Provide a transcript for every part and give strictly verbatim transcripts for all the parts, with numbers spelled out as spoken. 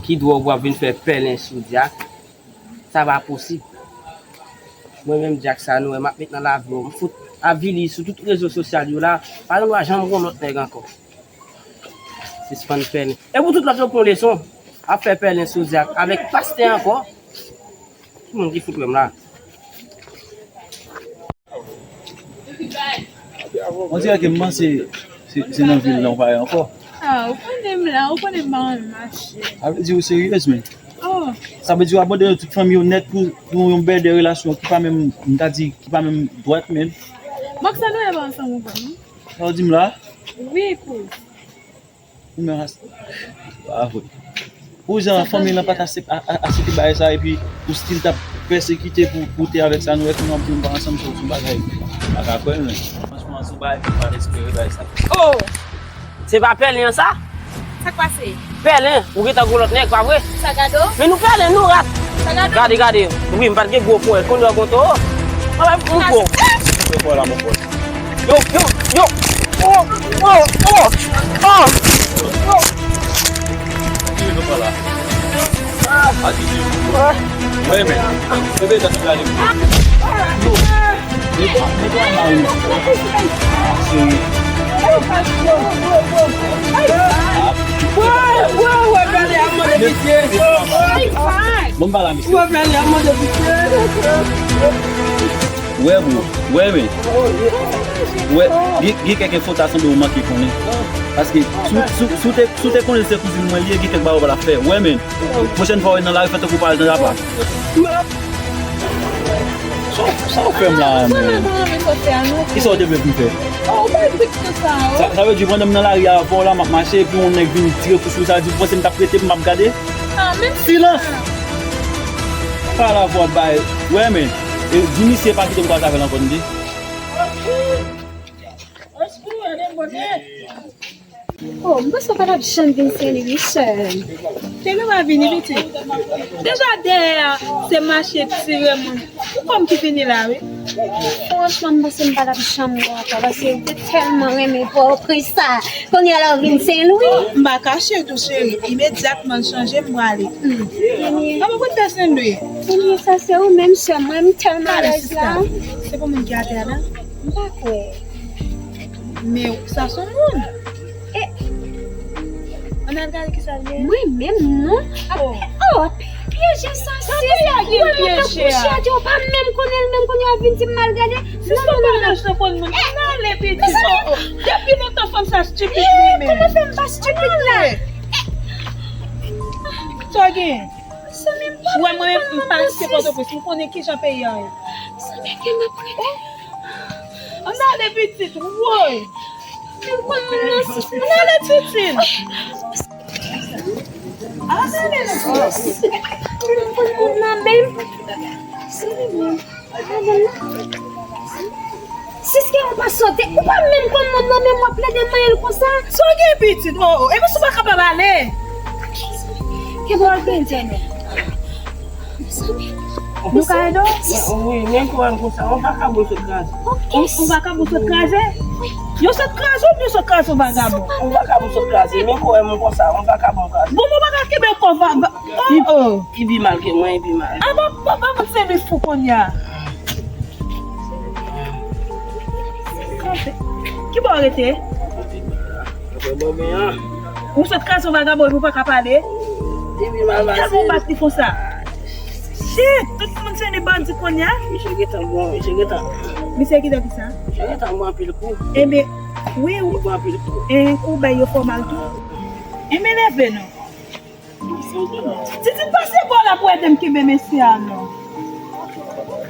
Ki dwòg w ap vin fè pèlen sou Dyak? Sa pa posib. Mwen menm, Dyak sa nou wè m ap met nan lavi w, m fout avili sou tout rezo sosyal yo la, pa gen dwa janm wè yon lòt nèg ankò. Sispann pèlen. E pou tout lòt yo pran leson, ap fè pèlen sou Dyak avèk pastè ankò. Ki moun ki fout wè m la? On dirè ke m panse se, se nan vil la ou pa ye ankò. Ah, ou konnen m la, ou konnen m pa renmen mache. Sa vle di ou seryez, men? Oh. Sa vle di ou abandone tout fanmi ou nèt pou, pou yon bèdè relasyon ki pa menm, m ta di, ki pa menm dwat, men. Mank sa nou ye pa ansanm ou konn. Sa w di m la? Wi, kouz. Ou menm ras-, pa vre. Pou jan fanmi lan pa t asep-, a-, a-, aksepte bagay sa, epi ou still t ap pèsekite pou, pou te avèk sa, nou wè kounye a w ap di nou pa ansanm, se yon bagay m pa ka kwè, men. Franchman, se yon bagay ke m pa t espere, bagay sa. Oh! Se pa pèlen an sa? Sa k pase? Pèlen, ou gentan gwo lòt nèg, pa vre? Sa gade w? Men nou pèlen, nou rat. Sa gade w? Gade, gade. Wi, m pa t gen gwo ponyèt, kounye a w gon toro. Mwen, m gwo. Yo, yo, yo. Oh, oh, oh, oh. Ki yo pa la? A ki yo? Mwen, men. Bebe, ta tou gade. Yo. Netwa, netwa la, wi. Cheri. Bon, m pale a misye. Wè, bro. Wè, men. Wè, gen, gen kèk enfo ta sanble ou manke konnen. Paske, si w, si w, si w te, si w te konnen se kouzin mwen li ye, gen kèk bagay ou pa t ap fè. Wè, men. Pwochèn fwa w nan lari, fè tankou w pa al nan apa. Sa, sa w fè m la, men? Kisa w te vle pou m fè? Sa, sa vle di, pandan m nan lari a, avè w la, m ap mache, epi yon nèg vin tire kou sou, sa vle di, ou panse m t ap rete, m ap gade? Silans! Pale avè w, bay. Wè, men, e, di misye pa kite m kwaze avè l ankò, tande? Oh, m panse w pa t ap janm vin Sen Lwi, sè m. Te gen pa vini, pitit. Deja dèyè a, se mache tire moun. Ou kòm ki vini la, wi. Franchman, m panse m pa t ap janm wè w ankò, paske m te tèlman renmen Pòtoprens sa. Kounye a la w vin Sen Lwi. M pa kache tou, cheri. Imedyatman l chanje, m prale. Hmm. Kòman pou n fè Sen Lwi? Ebyen, sa se ou menm, sè m. Mwen, m tèlman alèz la. Se pou moun ki atè a la? M pa kwè. Men sa se yon moun. E ann al gade kisa l gen. Mwen menm non. Oh, pyeje sa sis. Mwen menm nan kouche a, ou pa menm konnen l menm kounye a vin di m m al gade. Sis, non, non, non, non. Nan ale pitit. Oh, oh. Depi lontan fanm sa stipid li menm. Kòman fè m pa stipid la? Sa w gen? Ou wè mwen menm m pase Pòtoprens, m konnen kijan peyi a ye. Ann ale pitit, woy. Ann ale pitit. Ann ale sis. Siske ou pa sote, ou pa menm konn moun nan, menm w ap plede manyen l konsa. Sa w gen pitit? Oh, oh, epi si w pa kapab ale. Kenbe w gen djè non. Nou ka ede w? Wi, men kò m konsa, yon vakabon sot kraze. Yon, yon vakabon sot kraze? Yo sot kraze oubyen yo sot kraze yon vakabon? Yon vakabon sot kraze, men kò m konsa, yon vakabon kraze. Bon, mwen pa ka kenbe kò va, va, oh, oh. Li pi mal ke mwen, li pi mal. A, pa, pa, pa moun sèvis pou kounye a. Kanpe. Ki bò w rete? Ou sot kraze yon vagabon epi w pa ka pale? Tèlman w bat li konsa. Shit, tout moun se de bandi kounye a. Misye gentan bon, misye gentan. Misye gentan kisa? Misye gentan bon anpil kou. Ebyen, wi, wi. Li bon anpil kou. E kou bay yo fè w mal tou. Ebyen, leve non. Titid, pase bò la pou ede m kenbe mesye a non.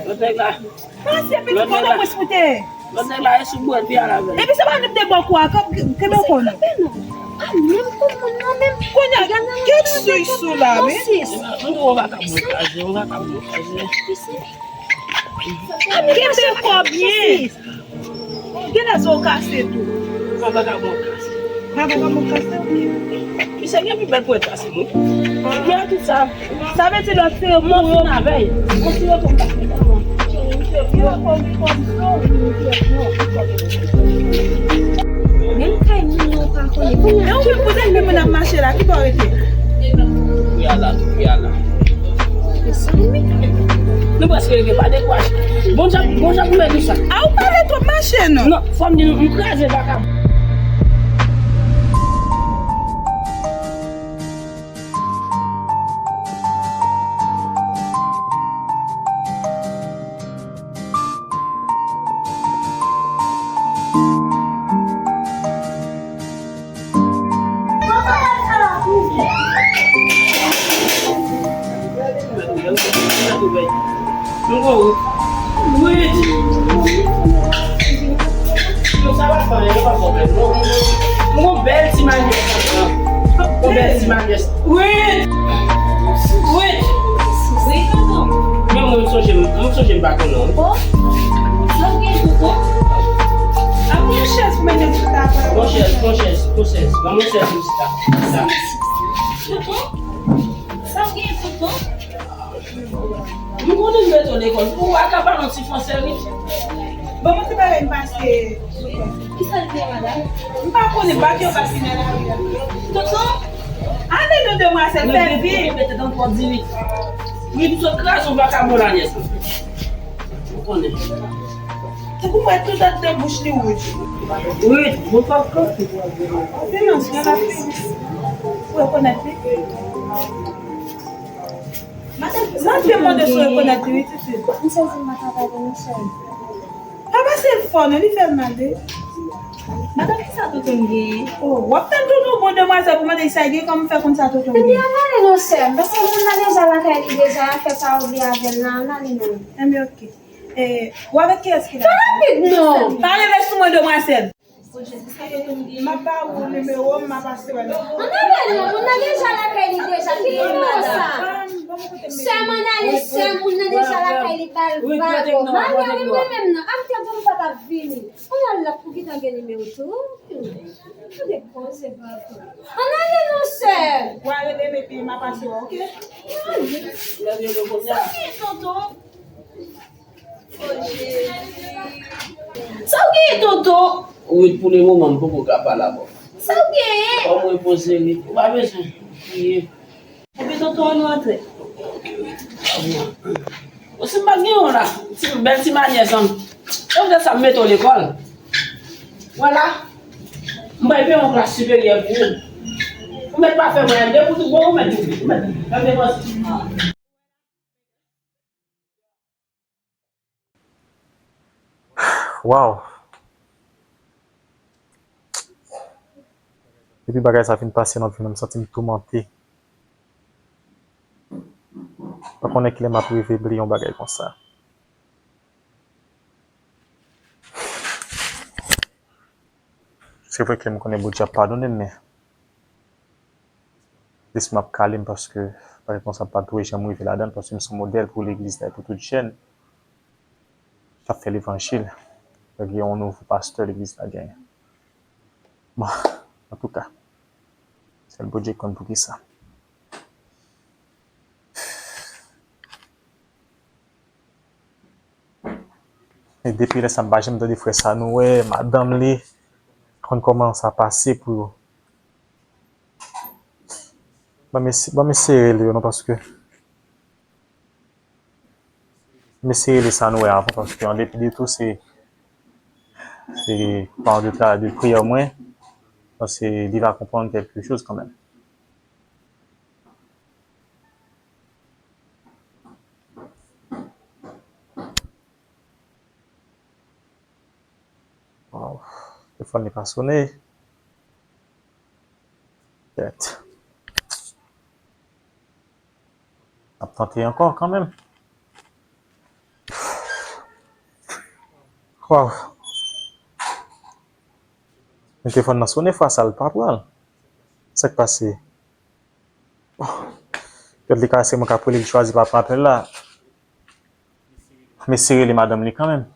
Lòt nèg la. Pase pitit, Pòtoprens pou te ye. Lòt nèg la e sou bwèt li al avè l. Epi se pa nou te bò kou a, kenbe w kou non. A, menm pou moun nan menm. Kounye a, kèk sou sou la, wi. Mwen tou, on va ka mwen kaze, on va ka mwen kaze. Kenbe kò byen. Genlè zo w kase tou. Mwen pa ka bon kase. Mwen pa ka bon kase. Misye gen pi bèl ponyèt pase mwen. Men tout sa, sa vle di lòt se mwen fin avè l. Mwen si yo konn pa fè sa. Men kay moun yo pa konnen. Men ou menm pou zèl moun ap mache la, ki bò w rete? Wi, ala, wi, ala. Mezanmi. Nou prèske rive, pa dekouraje. Bon jan, bon jan pou mèt nou sa. A, ou pale twòp, mache non. Non, fò m di nou, m kraze vakabon. Yon bèl ti manyè. Yon bèl ti manyè. Wi! Wi! Wi, tonton. Men mwen, m sonje, m sonje m pa konnen w. O, sa w gen, tonton? Ap yon chèz pou mete sou tab la. Yon chèz, yon chèz, yon chèz. Ban mwen chèz pou chita. Sa. Tonton? Sa w gen, tonton? M konnen m mete w lekòl. Ou pa ka pale yon ti franse, wi. Bon, mwen te pale m pase sou kò. Kisa l gen, madanm? M pa konnen, bak yo pa fini nan lari a. Tonton, ale non, demwazèl, fè vit. Mete dan kò di wi. Wi, m sot kraze yon vakabon la, nyès. Ou konnen. Tankou mwen tout andedan bouch li wouj. Wi, mwen pa konnen. Silans, mwen la fini. Ou rekonèt li? Madanm, sa te mande si w rekonèt li, wi, Titi. M sezi m pa ka pale, Michel. Pa pase l fò, non, li fè l mal, wi. Madanm, kisa tonton genyen? O, w ap tann tonton bon demwazèl pou mande l sa l gen, kòman w fè konn sa tonton genyen? Ebyen, ann ale non, sè m, paske moun nan deja lakay li deja, afè sa w vle avè l la, ann ale non. Ebyen, oke. E, ou avèk kiyès ki la? Fè rapid non! Pa leve sou mwen, demwazèl. M ap ba ou nimewo m, m ap pase wè l. Ann ale non, moun nan deja lakay li deja. Ki nimewo sa? Sè m, ann ale, sè m, moun nan deja lakay li, ba l vago. Maryam, wi, mwen menm nan. Ap te bon, m pa t ap vini. Ann al la pou gentan gen nimewo tou. Tande koze vago. Ann ale non, sè m. W a rele m epi m ap pase wè, oke? Ann ale. Sa ki tonton? O Jezi. Sa w genyen, tonton? Wi, pou le moman, m poko ka pale avè w. Sa w genyen? Fò m repoze, wi. Ou pa bezwen kriye. Epi tonton, ann rantre. O, si m pa t gen yon la, ti, bèl ti manyè, zanmi. Se poutèt sa m mete w lekòl. Vwala. M pral peye yon klas siperyè pou ou. Ou mèt pa fè mwen de pou tout bon, ou mèt, ou mèt, ou mèt depanse. Waw! Depi bagay sa fin pase nan vi m, m santi m toumante. M pa konnen kilè m ap rive bliye yon bagay konsa. Se vre ke m konnen Bondye ap padone m, men Jis m ap kale m paske bagay konsa pa dwe janm rive ladan l, paske m se yon modèl pou legliz la e pou tout jèn k ap fè levanjil. Gen yon nouvo pastè legliz la genyen. Bon, antouka, sèl Bondye k konn poukisa. E depi lè sa, m pa janm tande frè sa nou wè, madanm li, konn kòman sa pase pou yo. Ban m ese-, ban m eseye rele yo non, paske m eseye rele sa nou wè avan, paske an depi de tou, se, se pa de travay de priyè mwen, paske li va konprann kèlke choz kanmenm. Waw, telefòn li pa sone. Kèt. N ap tante ankò kanmenm. Waw. Men telefòn nan sone, fwa sa l pa pran. Sa k pase? Bon. Petèt li ka se mwen k ap rele, li chwazi pa pran apèl la. M eseye rele madanm li kanmenm.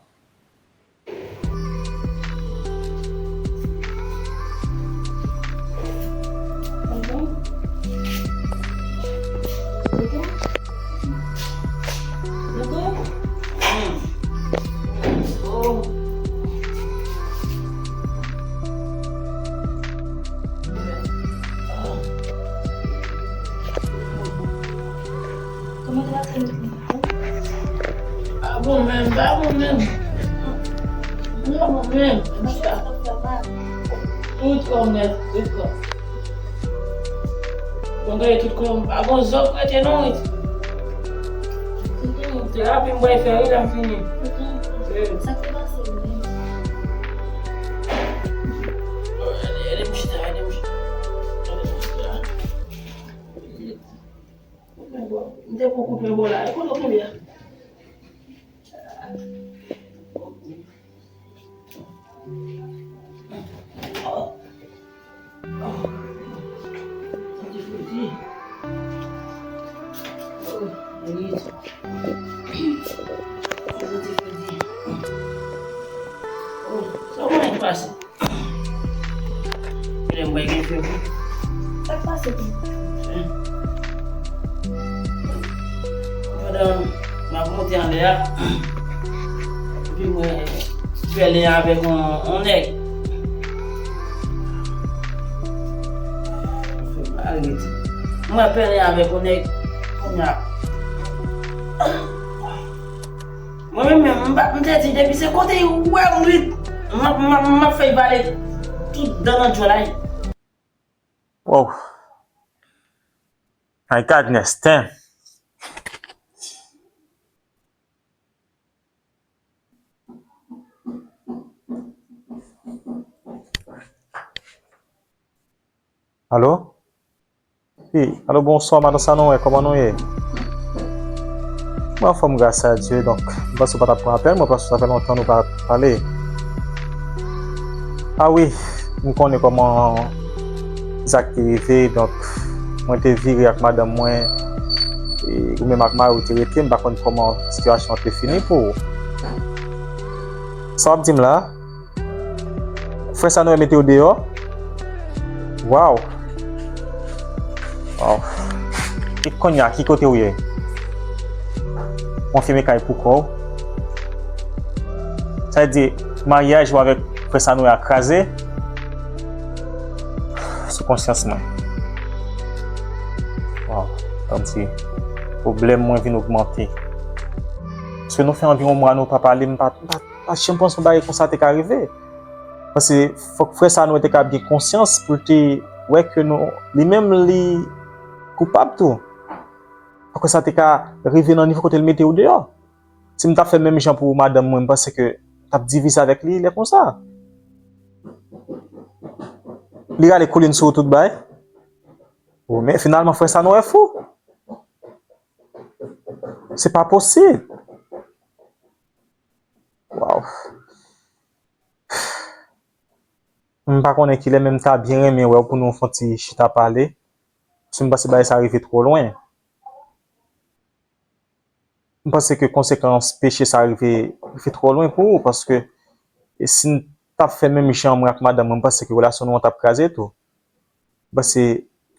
Bon, men, m pa bon menm. M pa bon menm. M chita. Tout kò m nèt, tout kò. Mwen gade tout kò m. Pa bon zòk rete non, wi. Terapi m pral fè, wi, lè m fini. Sa k te pase menm? Ede m chita, ede m chita. Ede m chita. M te pou koupe bò la. E kote w kenbe a? Sa konnen ki pase? Kilè m bay gen fè pou? Sa k pase pou? Pandan m ap monte anlè a, epi mwen pèlen avèk yon, yon nèg. Mwen pèlen avèk yon nèg. Kounye a, mwen menm, menm, m pa, m te di, depi se kote y wè m rit, m ap, m ap, m ap fè y vale tout dan nan djòl a y. Wow. My goodness, damn. Alo? Wi, alo, bonswa, madan Sanou, kòman nou ye? Mwen anfòm, gras a Dye. Donk, m panse w pa t ap pran apèl mwen, paske sa fè lontan nou pa pale. A wi, m konnen kòman zak te rive, donk, mwen te vire ak madanm mwen, e ou menm ak mari w te rete, m pa konn kòman sitiyasyon an te fini pou ou. Sa w ap di m la? Frè Sanou mete w deyò? Waw! Waw! E kounye a, ki kote w ye? W anfime kay pou kò w? Sa vle di, maryaj ou avèk frè Sanou a kraze? Sou konsyans mwen. Waw, kòmsi pwoblèm mwen vin ogmante. Paske nou fè anviwon mwa nou pa pale, m pa, m pa, pa janm panse yon bagay konsa te ka rive. Paske fòk frè Sanou te ka gen konsyans pou l te wè ke nou, li menm li koupab tou. Paske sa te ka rive nan nivo kote l mete w deyò. Si m ta fè menm jan pou madanm mwen, m panse ke m t ap divize avèk li lè konsa. Li rale koulin sou ou tout bay. O, men finalman, frè Sanou wè fou. Se pa posib. Waw. M pa konnen kilè, men m ta byen renmen wè w pou nou fè yon ti chita pale. Paske m panse bagay sa rive twò lwen. M panse ke konsekans peche sa rive, rive twò lwen pou ou, paske e si n t ap fè menm jan mwen ak madanm mwen, m panse ke relasyon nou an t ap kraze tou. M panse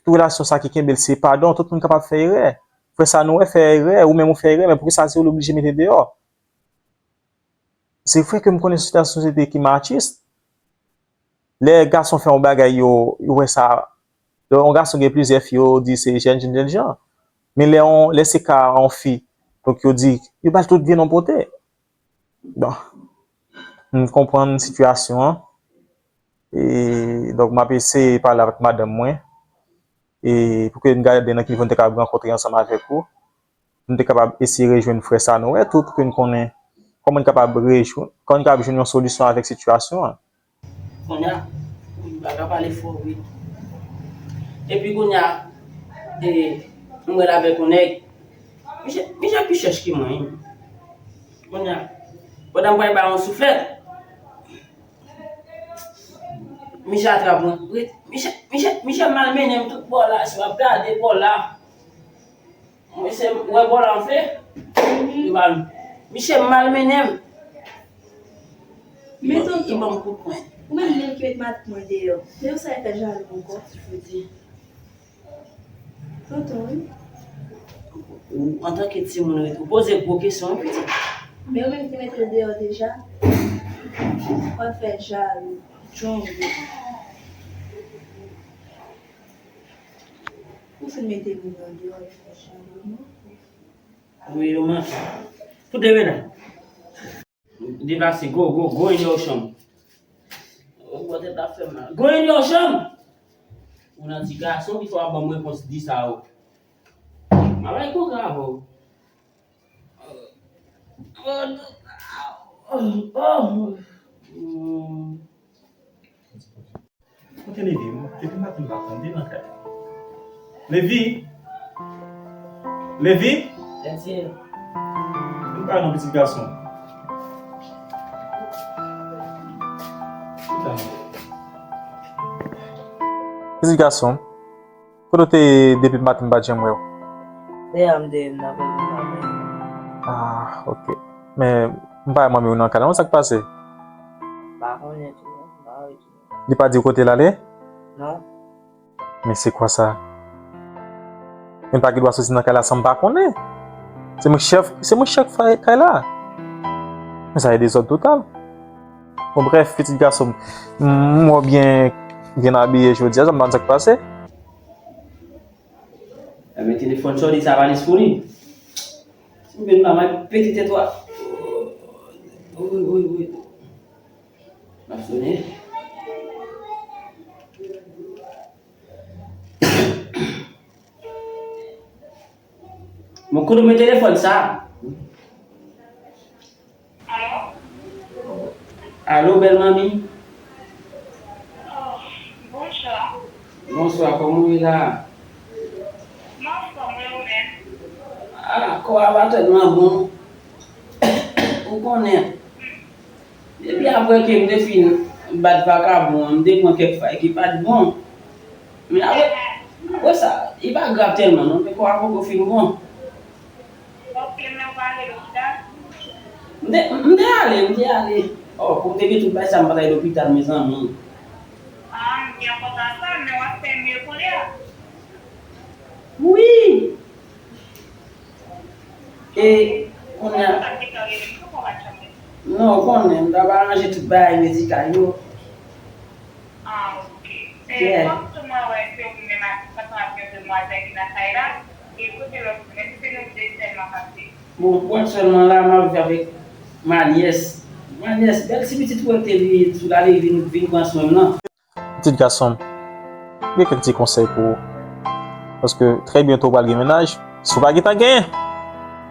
tout relasyon sa ki kenbe l se padon, tout moun kapab fè erè. Frè Sanou fè erè, ou menm ou fè erè, men poukisa se ou l oblije mete deyò? Se vre ke m konnen se yon sosyete ki matchis. Lè gason fè yon bagay, yo, yo wè sa. Lè yon gason gen plizyè fi, yo di se jèn, jèn, jèn jan. Men lè yon, lè se ka yon fi, donk yo di, yo ba l tout vye non pote. Bon, m konprann sitiyasyon an. E, donk, m ap eseye pale avèk madanm mwen. E, pou ke n gade nan ki nivo n te kapab rankontre ansanm avèk ou. Nou te kapab eseye rejwenn frè Sanou tou pou ke n konnen kòman n kapab rejwenn, kòman n kapab jwenn yon solisyon avèk sitiyasyon an. Kounye a, m pa ka pale fò, wi. Epi kounye a, e, m rele avèk yon nèg. Misye, misye pi chèch ke mwen, wi. Kounye a, pandan m pral ba yon souflèt, misye atrap mwen. Misye, misye, misye malmennen m tout bò la, si w ap gade bò la. Misye, ou wè bò la anfle? Li mal. Misye malmennen m. Men tonton, li ban m kout pwen. Ou menm menm ki met matant mwen deyò. Men ou sa fè jalou ankò? Jodi. Tonton, wi. Ou, antanke timoun, ou poze gwo kesyon, wi, pitit. Men ou menm ki mete l deyò deja. Ou pa fè jalou. Djong. Ou fin mete moun nan deyò, ou fè jalou, non? Wi, yo manke. Tout de menaj. Deplase, go, go, go in your chambre. Ou bò tèt la fè mal. Go in your chambre! Ou nan ti gason ki fè w ap ban m repons di sa yo. M a bay kontra avè w. Oh, oh, oh, oh. Hmm. Kote Levi? Depi maten m pa tande nan kay. Levi! Levi! Vin pale non, pitit gason. Pitit gason, kote w te ye depi maten m pa t janm wè w? Deyò m te ye, m t ap reponn apèl. Ah, ok. Men, m pa wè manmi w nan kay la non, sa k pase? M pa konnen tou, m pa wè tou. Li pa di w kote l ale? Non. Men se kwa sa? Men pa gen dwa soti nan kay la san m pa konnen. Se mwen chèf, se mwen chèf kay la. Men sa e dezòd total. Bon, brèf, pitit gason m, m wè w byen, byen abiye jodi a, sa m pa konn sa k pase. Ebyen, telefòn sa w di sa pa disponib. Si m vin pa mal pete tèt ou a. Wi, wi, wi. M ap sonnen. Bon, kote w met telefòn sa? Alo? Alo, bèl manmi? Oh, bonswa. Bonswa, kòman w ye la? M anfòm, wi, ou menm? Ah, kò a pa tèlman bon. Ou konnen. Depi apre ke m te fin bat vakabon an, m te pran kèk fay ki pa t bon. Men apre, apre sa, li pa grav tèlman non, men kò a poko fin bon. Ok, men ou pa ale lopital? M te, m te ale, m te ale. Oh, pou m te gen tout bagay sa, m pa t al lopital, mezanmi. Ah, m byen kontan sa, men w ap fè mye kounye a. Wi! E kounye a, non, ou konnen, m t ap aranje tout bagay medikal yo. Ah, ok. E kòm tou mwen wè se ou menm asistan avèk demwazèl ki nan kay la, e kote lòt moun, èske se nou de sèlman k ap viv? Bon, pou aktyèlman la, m ap viv avèk ma nyès. Ma nyès, bèl ti pitit ou wè k te vin sou la, li vin, vin pran swen m nan. Pitit gason m, gen kèk ti konsèy pou ou. Paske trè byento ou pral gen mennaj. Si w pa gentan genyen.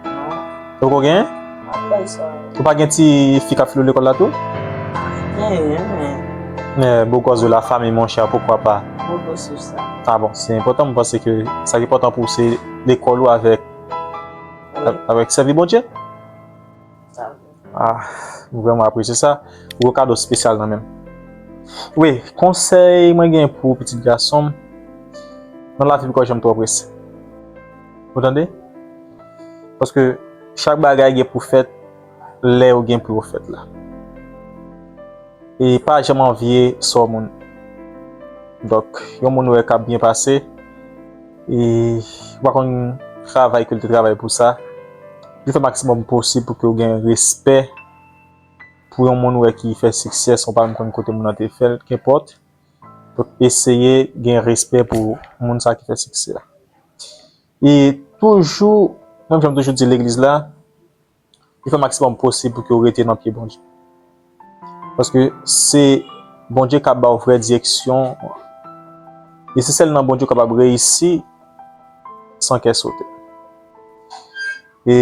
Non. Ou poko genyen? M ap bay sa. Ou pa gen ti fi k ap file w lekòl la tou? Genyen, men. Men, beau gosse de la famille, mon cher, pourquoi pas? Beau gosse ou sa. Ah bon, se enpòtan, m panse ke sa ki enpòtan pou ou se lekòl ou avèk, wi, avèk sèvi Bondye. Sa vre. Ah, m vrèman apresye sa. Gwo kado espesyal nan men m. Wi, konsèy mwen gen pou pitit gason m, nan lavi poko janm twò prese. Ou tande? Paske chak bagay gen pou fèt lè yo gen pou yo fèt la. E pa janm anvye sò moun. Donk, yon moun ou wè k ap byen pase, e ou pa konn travay ke l te travay pou sa, li fè maksimòm posib pou ke w gen respè pou yon moun ou wè ki fè siksè, san w pa menm konn kote moun nan te fè l, kenpòt. Donk, eseye gen respè pou moun sa ki fè siksè a. E toujou, menm jan m toujou di legliz la, li fè maksimòm posib pou ke w rete nan pye Bondye. Paske se Bondye k ap ba w vrè direksyon. E se sèl nan Bondye w kapab reyisi san kè sote. E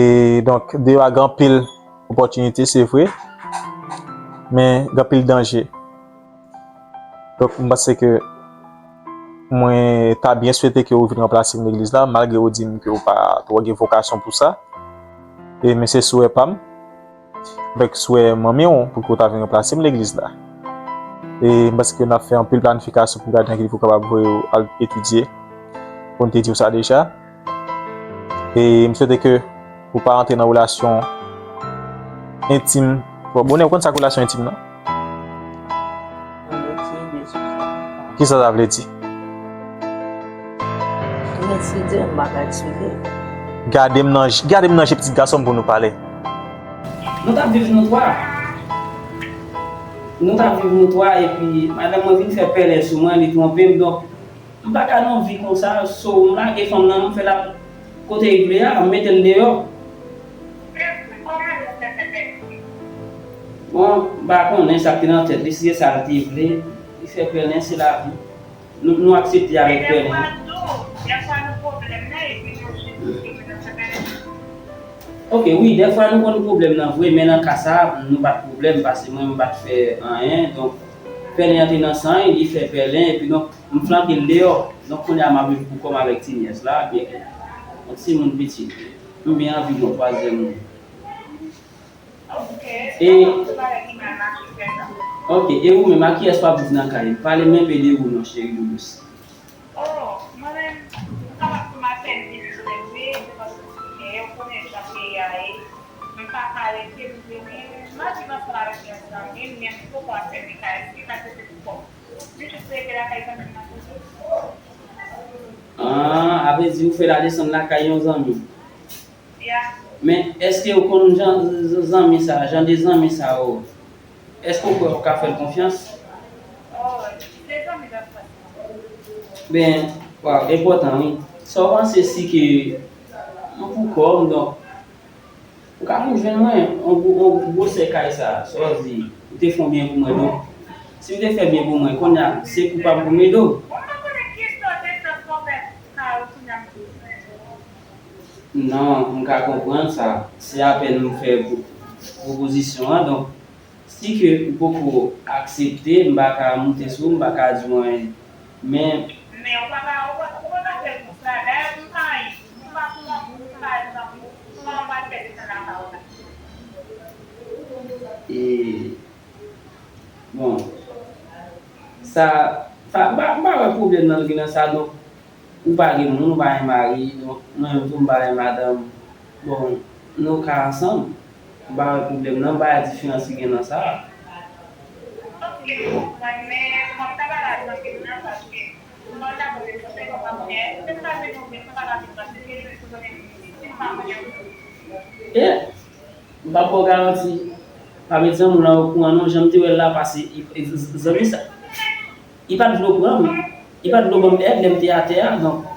donk, deyò a gen anpil opòtinite, se vre, men gen anpil danje. Donk, m panse ke mwen ta byen swete ke ou vin ranplase m legliz la, malgre ou di m ke ou pa twò gen vokasyon pou sa. E, men se swè pa m, avèk swè manmi w, pou ke ou ta vin ranplase m legliz la. E m panse ke n ap fè anpil planifikasyon pou gade nan ki nivo kapab voye w al etidye. Pou n te di w sa deja. E m swete ke ou pa rantre nan relasyon entim. Bon, bonè, ou konn sa k relasyon entim nan? Mwen mete de sou sa. Kisa sa vle di? Mwen mete de, m pa ka eksplike. Gade m nan je, gade m nan je, pitit gason m, pou nou pale. Nou t ap viv nou twa. Nou t ap viv nou twa, epi madanm mwen vin fè pèlen sou mwen, li twonpe m, donk, m pa ka nan vi konsa, so, m lage fanm nan, m fè l ap kote l vle a, m mete l deyò. Kòman nou fè fè pèlen? Bon, m pa konnen sa k te nan tèt li, si se sa l te vle, li fè pèlen, se lavi. Nou, nou aksepte avèk pèlen. Ok, wi, dèfwa nou konn pwoblèm nan vre, men nan ka sa, nou pa t pwoblèm, paske mwen, m pa t fè anyen. Donk, pèlen an te nan san, li fè pèlen, epi donk, m flanke l deyò. Donk, kounye a, m ap viv pou kò m avèk ti nyès la, byen ke yon timoun piti. M byen anvi gen yon twazyèm moun. E, ok, e ou menm, a kiyès w ap viv nan kay ou? Pale m enpe de ou non, cheri doudous. Oh, mwen menm, m kapab di m apèn vin jwenn li, se paske, ou konnen jan peyi a ye. M pa ka rete, m vini, m ap viv ansanm avèk yon zanmi m, men m poko ap fèmen kay, epi m ap rete pou kò m. M jis rete lakay zanmi m nan toujou. Ah, a vle di ou fè la desann lakay yon zanmi. Men, èske ou konn jan, z-, zanmi sa, jan de zanmi sa yo? Èske ou kwè ou ka fè l konfyans? Ben, waw, enpòtan, wi. Sa w panse si ke mwen pou kò m, donk, ou ka vin jwenn mwen, on gwo, on gwosè kay sa, sa w di, ou te fè yon byen pou mwen, donk, si w te fè byen pou mwen, kounye a, se kou pa m pou m ede w. Non, m ka konprann sa. Se apèn m fè pwo-, pwopozisyon an, donk, si ke ou poko aksepte, m pa ka moute sou ou, m pa ka di w anyen. Men, men ou pa ka, ou pa, ou pa ka fè l konsa. Dayè, m pa, m pa pou lanmou, m pa pou lanmou, kòman m pral fè desann lakay ou la? E, bon, sa, sa, m pa, m pa wè pwoblèm nan ki nan sa, donk, ou pa gen moun, ou pa gen mari, donk, mwen menm tou, m pa gen madanm. Bon, nou ka ansanm, m pa wè pwoblèm nan, m pa wè diferans ki gen nan sa. Ok, m konprann, men kòm sa pa ka janbe nan, paske E, m p ap ba w garanti. Pa met zanmi w lan okouran non, jan m te wè l la pase, i, i, z-, zanmi sa, i pa t vle w pran m, i pa t vle w ban m èd lè m te atè a, donk,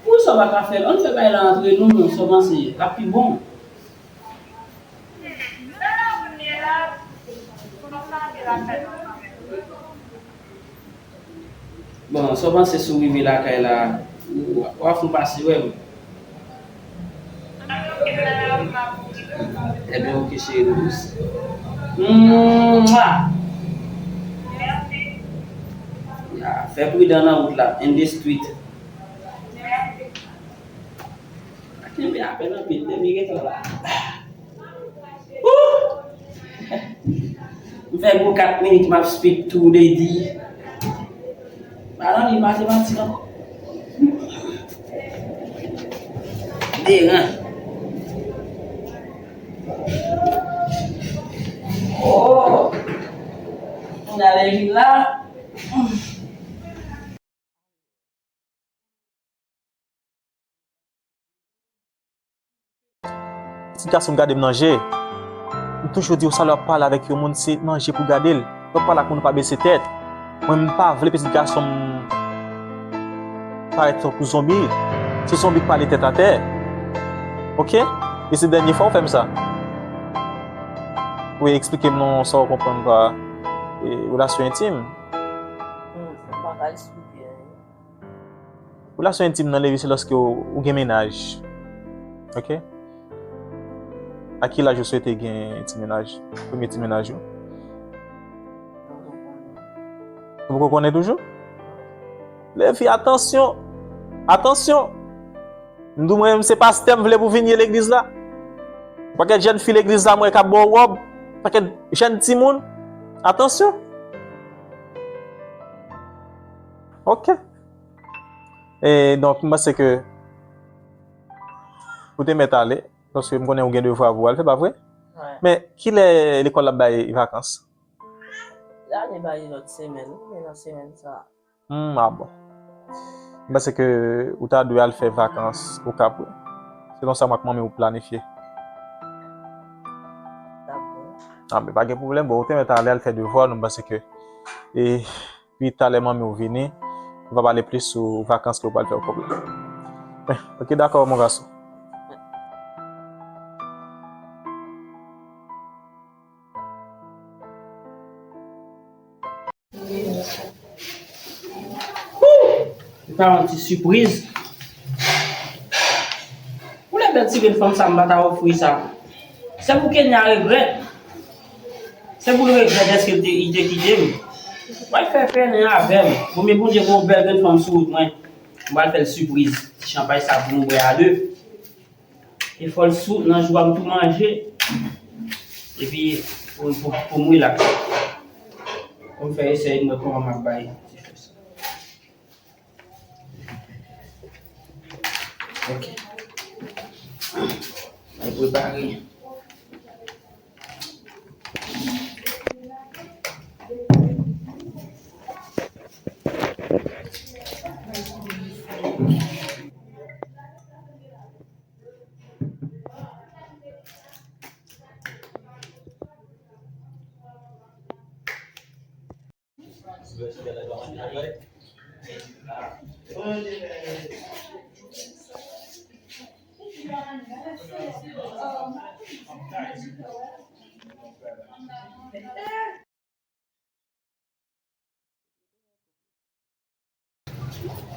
poukisa w pa ka fè l? Ann fè bagay la antre nou, non, sa w panse, l ap pi bon. Bon, sa w panse si w rive lakay la, w a, w a fon pase wè m? Ebyen, oke, cheri doudous. Mwa! Ya, fè pridan nan wout la, in the street. Kenbe apèn anpil, depi gentan la. Ooh! M fè gwo kat minit m ap speed through the day. Pa nan li matematik ankò. Deran. Oh! Moun ale vin la. Pitit gason m gade m nan je. M toujou di w sa lè w ap pale avèk yon moun, se nan je pou w gade l. Lè w ap pale ak moun, ou pa bese tèt. Mwen, m pa vle pitit gason m parèt tankou zonbi. Se zonbi k pale tèt atè. Oke? E se dènye fwa w fè m sa. Wi, eksplike m non sa w konprann pa, e, relasyon entim. Hmm, m pa ka eksplike anyen. Relasyon entim nan, Levi, se lòske w, ou gen mennaj. Oke? A ki laj ou swete gen ti mennaj? Premye ti mennaj ou? Ou poko konnen toujou? Levi, atansyon! Atansyon! M di w, mwen menm se pastè m vle pou vin ye legliz la. Pakèt jèn fi legliz la, mwen k ap ba w wòb. Pakèt jèn timoun. Atansyon! Oke. E donk, m panse ke ou te mèt ale, paske m konnen ou gen devwa pou w al fè, pa vre? Wi. Men, kilè lekòl ap bay vakans? L ale bay lòt semèn, wi, men nan semèn sa a. Hmm, a bon. M panse ke ou ta dwe al fè vakans Okap, wi. Selon sa m ak manmi w planifye. Dakò. A, men pa gen pwoblèm. Bon, ou te mèt ale, al fè devwa nou, m panse ke, e, pi talè manmi w vini, nou va pale plis sou vakans ke w pral fè Okap la. Men, oke, dakò, mon gason. Woo! Li pa yon ti sipriz. Pou lè bèl ti grenn fanm sa, m pa ta ofri sa. Se pou Kenya regrèt. Se pou l regrèt dèske l te, li te kite m. Pral fè pèlen avè m. Bon, men Bondye gen yon bèl grenn fanm sou wout mwen. M pral fè l sipriz. Ti chanpay sa pou nou bwè a de. E fò l sou nan jou a m tou manje. Epi pou, pou, pou m rilaks. Pou m fè esèy mwen kòman m ap bay ti frè sa. Ok. Mwen prepare.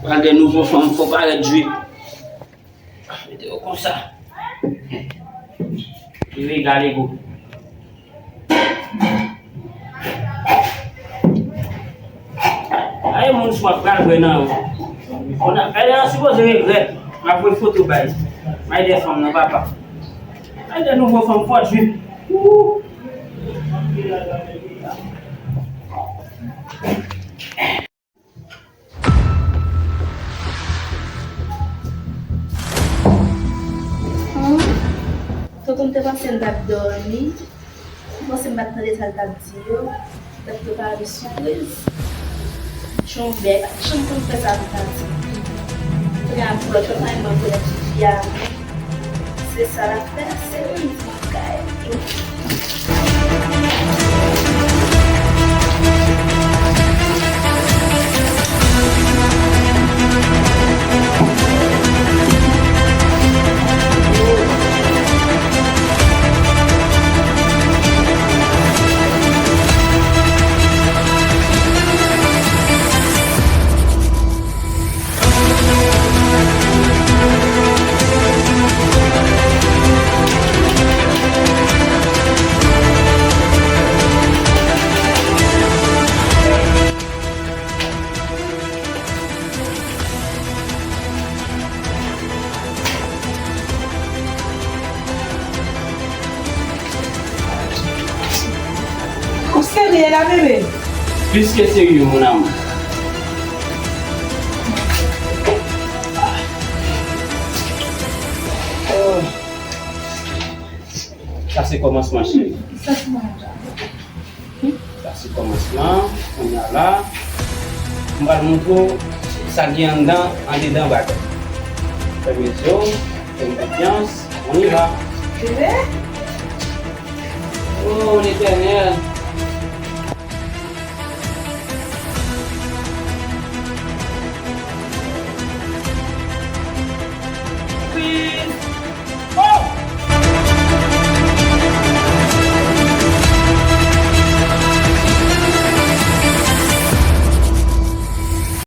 Pral gen nouvo fanm, fò parèt jwip. Mete yo konsa. Rive egal ego. Ay, moun swa pral vre nan yo. Kounye a, Fèlè an sipoze regrèt. M ap voye foto bay. May de fanm nan, papa. Ay, de nouvo fanm, fò jwip. Woo! Tonton m te panse m t ap dòmi. M panse m pa t tande sa l t ap di yo. M t ap prepare sipriz. Jan w bèk, jan m konn fè sa pou tati. Kounye a pou lòt yo pa menm rekonèt fi a. Se sa l ap fè, se menm ti kay. Ou serye la, bebe? Plis ke serye, mon amour. Oh. Sa se kòmansman, cheri. Sa se kòmansman. Sa se kòmansman. Kounye a la, m pral montre w sa gen anndan, andedan bagay. Fèmen zye w, fè m konfyans, on y va. Bebe?